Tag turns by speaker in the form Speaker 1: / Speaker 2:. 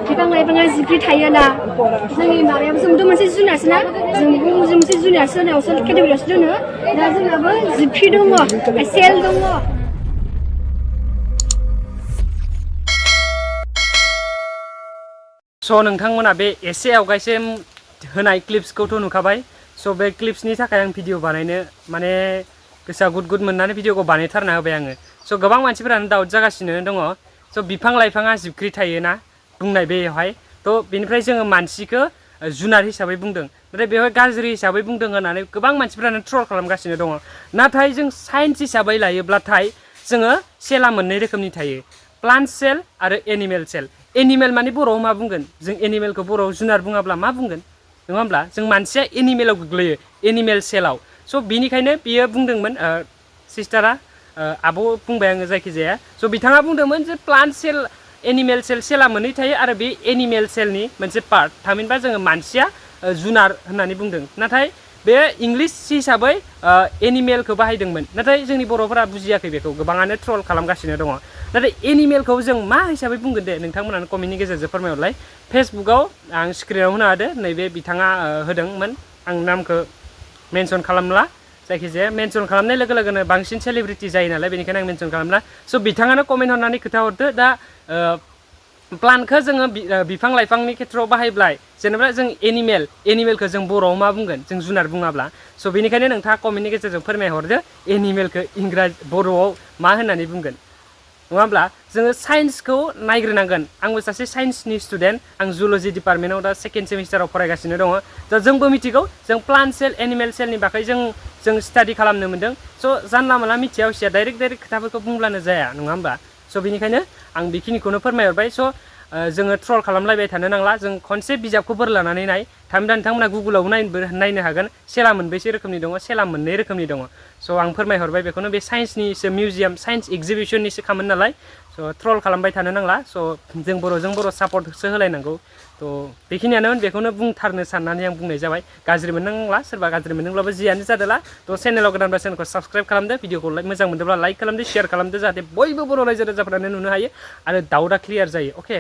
Speaker 1: बिफां लाइफाङा जिबख्रि थायोना जोंनि माबायाबो जोंथ' मोनसे जुनारसो ना जों मोनसे जुनारसो होनायावसो केटेगरियावसो दोनो दा जोंनाबो जिबख्रि दङ सेल दङ
Speaker 2: स' नोंथांमोना बे एसे आवगायसिम होनाय क्लिप्सखौथ' नुखाबाय स' बे क्लिप्सनि थाखाय आं भिडिअ बानायनो माने गोसोआ गुद मोननानै भिडिअखौ बानायथारना होबाय आङो स' गोबां मानसिफोरानो डाउट जागासिनो दङ स' बिफां लाइफाङा जिबख्रि थायोना बुंनाय बेयावहाय थ' बेनिफ्राय जोङो मानसिखौ जुनार हिसाबै बुंदों नाथाय बेवहाय गाज्रि हिसाबै बुंदों होननानै गोबां मानसिफोरानो ट्रल खालामगासिनो दङ नाथाय जों साइन्स हिसाबै लायोब्लाथाय जोङो सेला मोननै रोखोमनि थायो प्लान्ट सेल आरो एनिमेल सेल एनिमेल माने बर'आव मा बुंगोन जों एनिमेलखौ बर'आव जुनार बुङाब्ला मा बुंगोन नङा होमब्ला जों मानसिया एनिमेलाव गोग्लैयो एनिमेल सेलाव स' बिनिखायनो बियो बुंदोंमोन सिस्टारा आब' बुंबाय आङो जायखिजाया स' बिथाङा बुंदोंमोन जे प्लान्ट सेल एनिमेल सेल सेला मोननै थायो आरो बे एनिमेल सेलनि मोनसे पार्ट थामहिनबा जोङो मानसिया जुनार होननानै बुंदों नाथाय बे इंलिश हिसाबै एनिमेलखौ बाहायदोंमोन नाथाय जोंनि बर'फोरा बुजियाखै बेखौ गोबाङानो ट्रल खालामगासिनो दङ नाथाय एनिमेलखौ जों मा हिसाबै बुंगोन दे नोंथांमोनानो कमेन्टनि गेजेरजों फोरमायहरलाय फेसबुकाव आं स्क्रिनाव होनो हादो नैबे बिथाङा होदोंमोन आं नामखौ मेनसन खालामला जायखिजाया मेनसन खालामनाय लोगो लोगोनो बांसिन सेलिब्रिटि जायो नालाय बेनिखायनो आं मेनसन खालामला स' बिथाङानो कमेन्ट हरनानै खोथा हरदो दा प्लान्टखौ जोङो बिफां लाइफांनि खेथ्रआव बाहायब्ला जेनेबा जों एनिमेलखौ जों बर'आव मा बुंगोन जों जुनार बुङाब्ला स' बेनिखायनो नोंथाङा कमेन्टनि गेजेरजों फोरमायहरदो एनिमेलखौ बर'आव मा होननानै बुंगोन नङा होमब्ला जोङो साइन्सखौ नायग्रोनांगोन आंबो सासे साइन्सनि स्टुडेन्ट आं जुल'जि डिपार्टमेन्टआव दा सेकेन्ड सेमिस्टाराव फरायगासिनो दङ दा जोंबो मिथिगौ जों प्लान्ट सेल एनिमेल सेलनि बागै जों स्टाडि खालामनो मोन्दों स' जानला मानला मिथिया हसिया डाइरेक्ट खोथाफोरखौ बुंब्लानो जाया नङा होमबा स' बेनिखायनो आं बेखिनिखौनो फोरमायहरबाय स' जोङो ट्रल खालामलायबाय थानो नांला जों खनसे बिजाबखौ बोर लानानै नाय थामहिनबा नोंथांमोना गुगोलावबो नायनो हागोन सेला मोनबेसे रोखोमनि दङ सेला मोननै रोखोमनि दङ स' आं फोरमायहरबाय बेखौनो बे साइन्सनिसो मिउजियाम साइन्स एक्जिबिसननिसो खामोन नालाय स' ट्रल खालामबाय थानो नांला स' जों बर'जों बर' सापर्टसो होलायनांगौ थ' बेखिनियानोमोन बेखौनो बुंथारनो साननानै आं बुंनाय जाबाय गाज्रि मोननांला सोरबा गाज्रि मोनदोंब्लाबो जियानो जादोला थ' चेनेलाव गोदानबा चेनेलखौ साबस्क्राइब खालामदो भिडिअखौ मोजां मोनदोंब्ला लाइक खालामदो शेयार खालामदो जाहाथे बयबो बर' रायजो राजाफोरानो नुनो हायो आरो डाउटआ क्लियार जायो अके